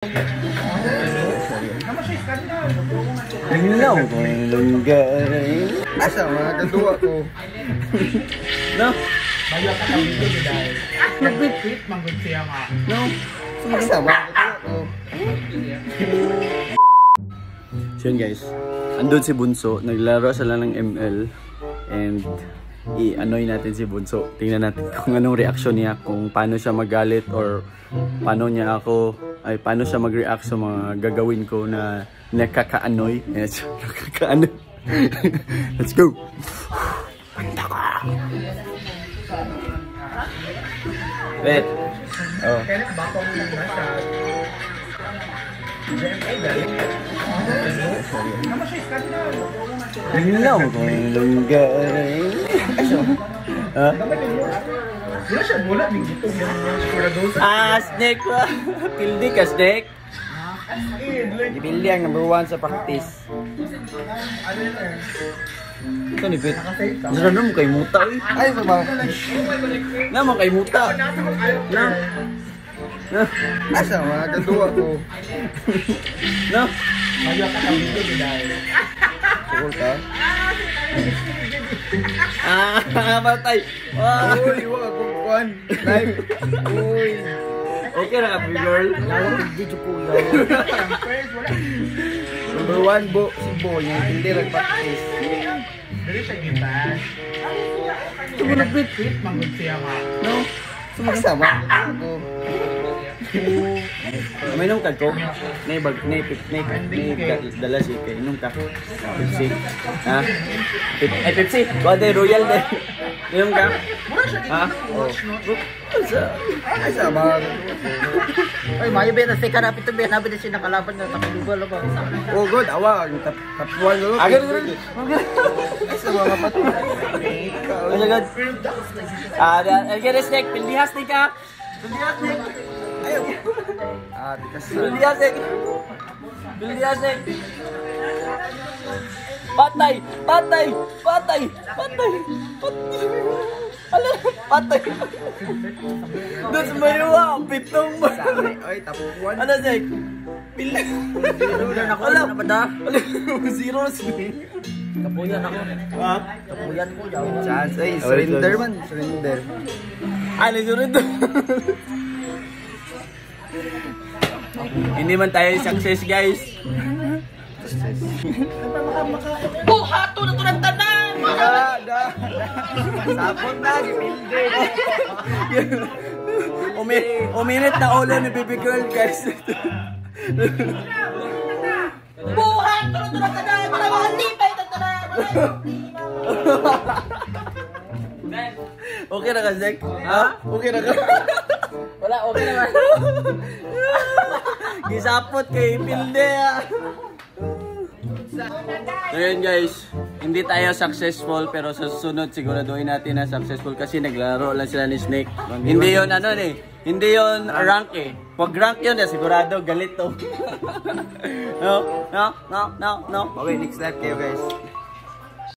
No, Asa mga kaduwa ko. No. Bayo ka kami dito dahil. Nag-tweet manggod siya nga. No. Asa mga kaduwa ko. So yun guys, andun si Bunso, naglaro sila ng ML and i-annoy natin si Bunso. Tingnan natin kung anong reaction niya, kung paano siya magalit or paano niya ako, ay paano siya mag-react sa mga gagawin ko na nakaka-annoy. Yes, nakaka-annoy. Let's go! Panta ka! Wait. Oh. Kaya bakong lang na siya. No, ha? Wala siya, wala. Ah, snake! Pildi ka, snake! Gipili ang number 1 sa practice. Ito ni Pet. Nasaan mo kay muta, eh. Ay, sa mga. Naman kay muta. Na. Na. Asa mga kaduwa ko. Na. Bayo ka kami dito dahil. Sukol ka? Ah, patay. Ah. Uy, wag akong kuwan. Live. Uy. Okay na ka, girl. Video ko yun. Number 1 bo, si Bo, yung hindi nag-practice. Dali siya gibash. Nag-tweet manggod siya nga. No. Asa mga kaduwa ko. Mainom ka ko? Nay bag, nay pip, nay nay dala si kay inom ka. Pepsi. Ha? Pep, ay Pepsi. Kuha de Royal de. Inom ka? Ha? Oh. Asa? Asa mga kaduwa ko. Oy, mayo ba na sika na pito ba nabi na siya nakalaban na takulugal ba. Oh, good. Awa, yung top 1 no. Agad agad. Asa mga patay. Agad. Ah, agad snake, pildihas ni ka. Pildihas ni. Ayaw. Ah, tikas. Pildihas ni. Pildihas ni. Patay! Patay! Patay! Patay! Patay! Ala, patay! Doon sa mayuwa, pitong mo. Ay, top 1. Ano, Zek? Pila. Kapuyan ako, Ala. ano ba da? Ala, zero snake. Kapuyan ako. Ha? Kapuyan ko yaw. Chance. Ay, surrender man. Surrender. Ay, nagsurrender. Hindi man tayo success, guys. Buhato na to ng tanan! Da, da. Sapot na, gipilde. Uminit na ulo ni baby girl, guys. Buhato na to ng tanan! Para makalipay ng tanan! Okay na ka, Zek? Ha? Okay na ka? Wala, okay naman. Gisapot kay Pilde, ah. So yun guys, hindi tayo successful pero sa susunod siguraduhin natin na successful kasi naglaro lang sila ni Snake. Hindi yun ano eh, hindi yun rank eh. Pag rank yun eh, sigurado galit to. No, no, no, no, no. Okay, next live kayo guys.